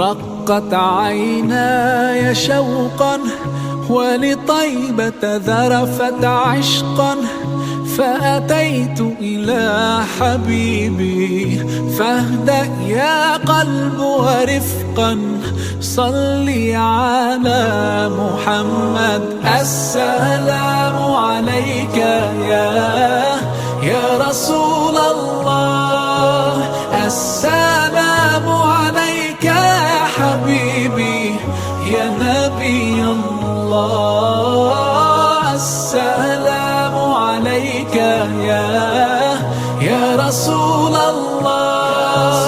رقت عيناي شوقا ولطيبة ذرفت عشقا، فأتيت إلى حبيبي فاهدأ يا قلب ورفقا، صلي على محمد. السلام عليك يا رسول الله، السلام عليك يا حبيبي يا نبي الله، السلام عليك يا رسول الله،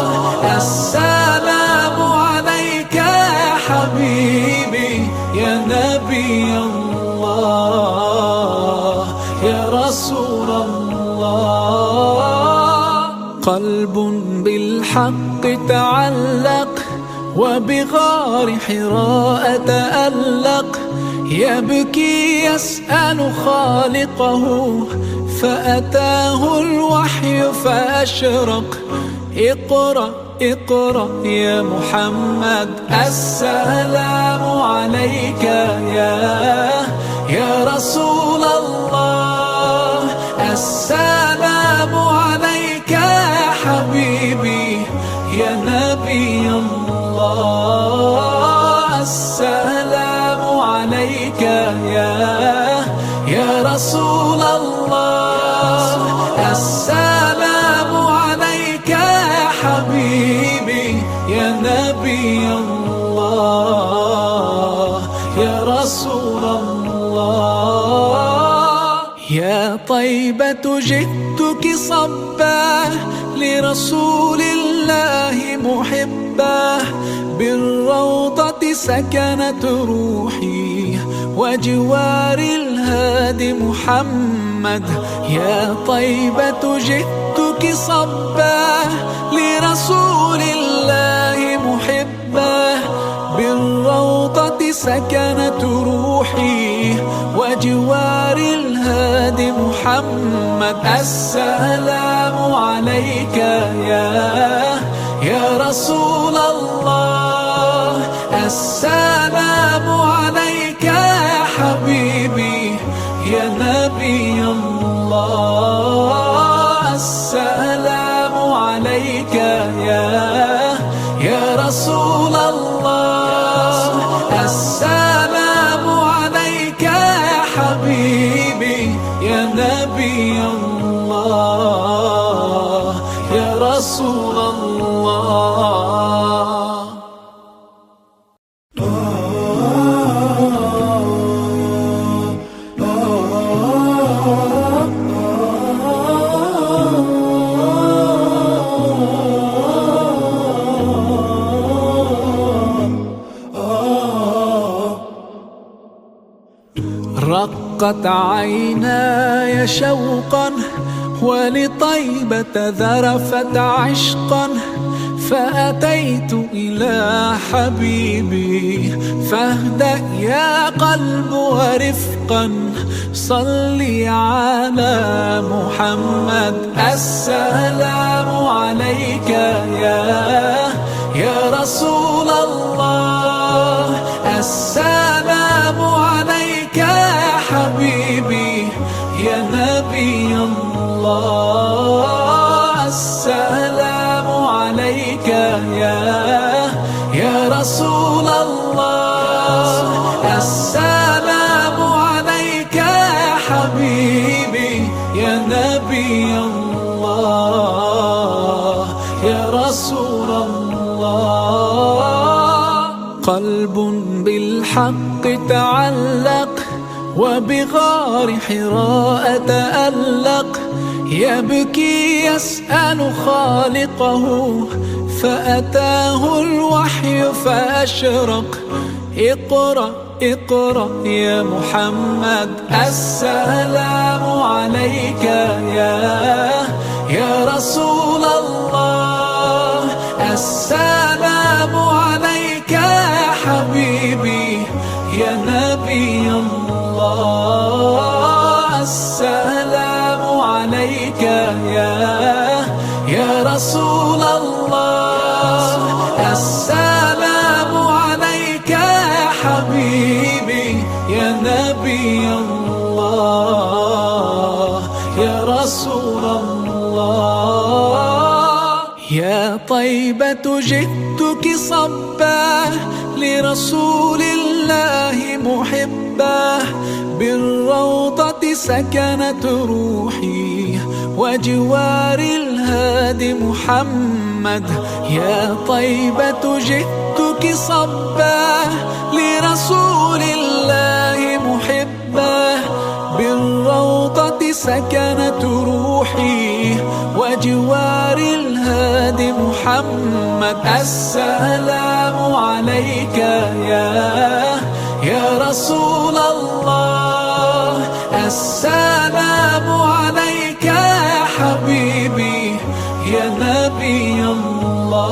السلام عليك يا حبيبي يا نبي الله، يا رسول الله. قلب بالحق تعلق وبغار حراء تألق، يبكي يسأل خالقه فأتاه الوحي فأشرق. اقرأ اقرأ يا محمد، السلام عليك يا رسول الله، السلام عليك يا حبيبي يا نبي الله، السلام عليك يا رسول الله، السلام عليك يا حبيبي يا نبي الله، يا رسول الله. يا طيبة جئتك صبا لرسول الله محبا، بالروضة سكنت روحي وجوار الهادي محمد. يا طيبة جئتك صبا لرسول الله محبا، بالروضة سكنت روحي وجوار الهادي محمد. السلام عليك يا رسول الله، السلام عليك يا حبيبي يا نبي الله، السلام عليك يا رسول الله، السلام عليك يا حبيبي يا نبي الله، يا رسول الله. رقت عيناي شوقا ولطيبة ذرفت عشقا، فأتيت إلى حبيبي فاهدأ يا قلب ورفقا، صلي على محمد. السلام عليك يا رسول الله، السلام عليك يا حبيبي يا نبي الله، السلام عليك يا رسول الله، السلام عليك يا حبيبي يا نبي الله، يا رسول الله. قلب بالحق تعلق وبغار حراء تألق، يبكي يسأل خالقه فأتاه الوحي فأشرق. اقرأ اقرأ يا محمد، السلام عليك يا رسول الله، السلام عليك يا حبيبي يا نبي الله، السلام عليك يا رسول الله، السلام نبي الله، يا رسول الله. يا طيبة جئتك صبا لرسول الله محبا، بالروضة سكنت روحي وجوار الهادي محمد. يا طيبة جئتك صبا لرسول الله محبا، بالروضة سكنت روحي وجوار الهادي محمد. السلام عليك يا رسول الله، السلام عليك يا حبيبي يا نبي الله.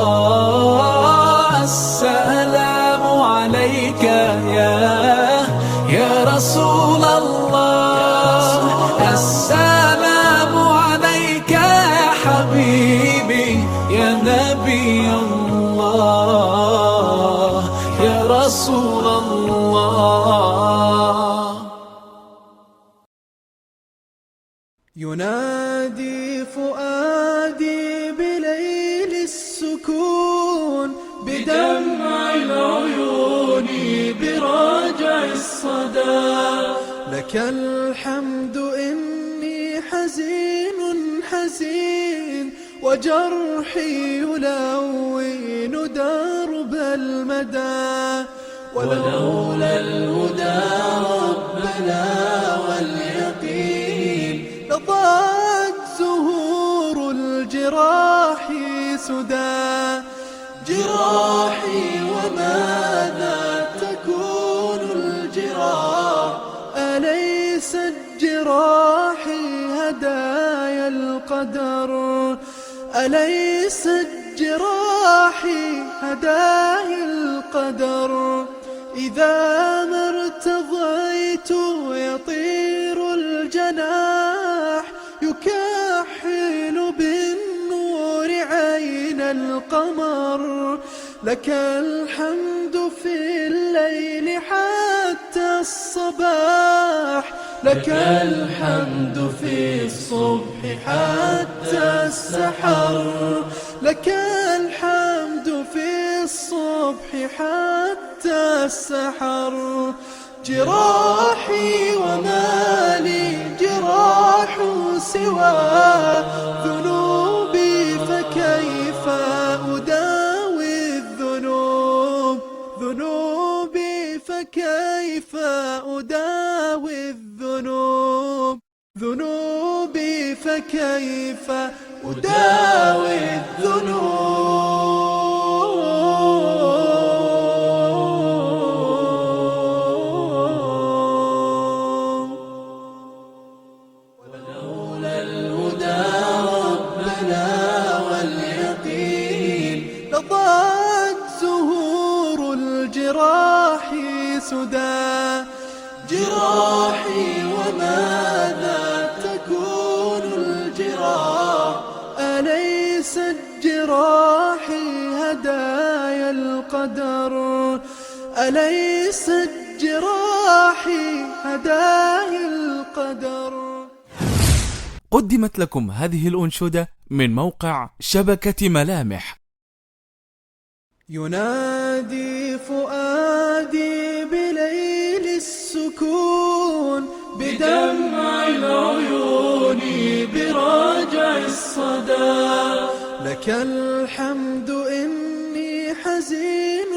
السلام عليك يا رسول الله، السلام عليك يا حبيبي يا نبي الله، يا رسول الله. ينادي فؤادي بليل السكون، بدمع العيون براجع الصدى. لك الحمد إني حزين حزين، وجرحي يلون درب المدى. ولولا الهدى ربنا واليقين لضاعت زهور الجراح سدى. جراحي وماذا تكون الجراح؟ أليست جراحي هدايا القدر؟ أليست جراحي هدايا القدر؟ إذا ما ارتضيت يطير الجناح، يكحل بالنور عين القمر. لك الحمد في الليل حتى الصباح، لك الحمد في الصبح حتى السحر، لك الحمد في الصبح حتى السحر. جراحي ومالي جراح سوى ذنوبي، فكيف أداوي الذنوب؟ ذنوبي فكيف أداوي الذنوب؟ ذنوبي فكيف أداوي الذنوب. ولولا الهدى ربنا واليقين لضاعت زهور الجراح سدى. جراحي وماذا تكون الجراح؟ أليست جراحي هدايا القدر؟ أليست جراحي هدايا القدر؟ قدمت لكم هذه الأنشودة من موقع شبكة ملامح. ينادي فؤادي بليل السكون، بدمع العيون براجع الصدى. لك الحمد إني حزين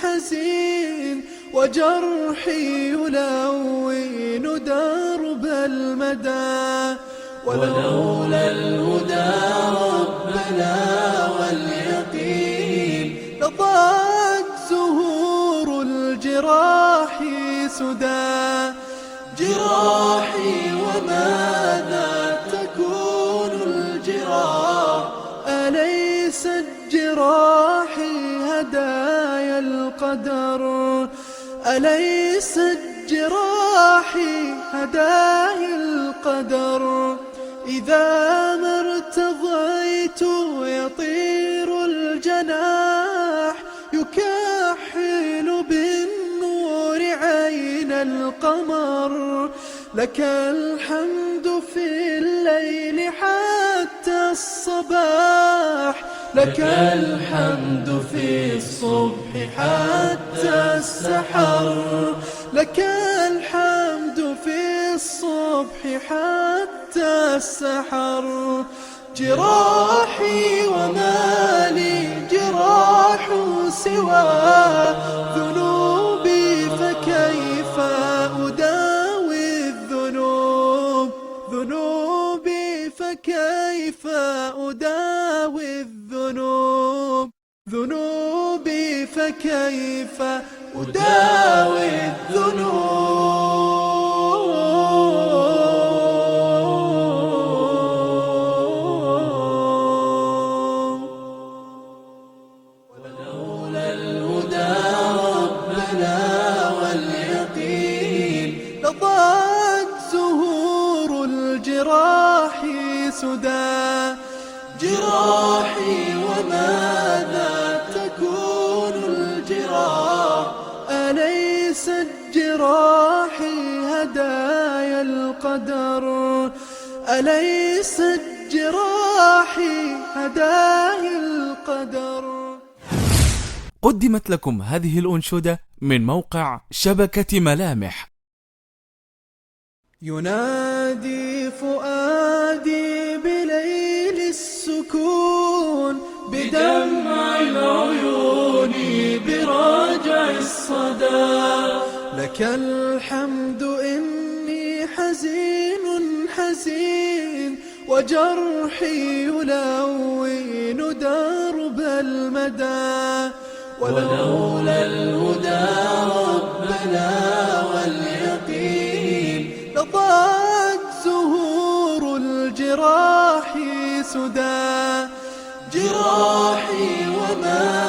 حزين، وجرحي يلون درب المدى. ولولا الهدى ربنا واليقين لضاعت زهور الجراح سدى. جراحي وماذا تكون الجراح؟ أليست جراحي هدايا القدر؟ أليست جراحي هدايا القدر؟ إذا ما ارتضيت يطير الجناح، يكحل بالنور عين القمر. القمر. لك الحمد في الليل حتى الصباح، لك الحمد في الصبح حتى السحر، لك الحمد في الصبح حتى السحر. جراحي ومالي جراح سوى ذنوبي، فكيف أداوي الذنوب؟ ذنوبي فكيف أداوي الذنوب؟ ذنوبي فكيف أداوي الذنوب. ولولا الهدى ربنا واليقين لضاعت زهور الجراح سدى. جراحي وماذا تكون الجراح؟ أليست جراحي هدايا القدر؟ أليست جراحي هدايا القدر؟ قدمت لكم هذه الأنشودة من موقع شبكة ملامح. ينادي فؤادي بليل السكون، بدمع العيون براجع الصدى. لك الحمد إني حزين حزين، وجرحي يلون درب المدى. ولولا الهدى ربنا واليقين لضاعت زهور الجراح سدى. جراحي وما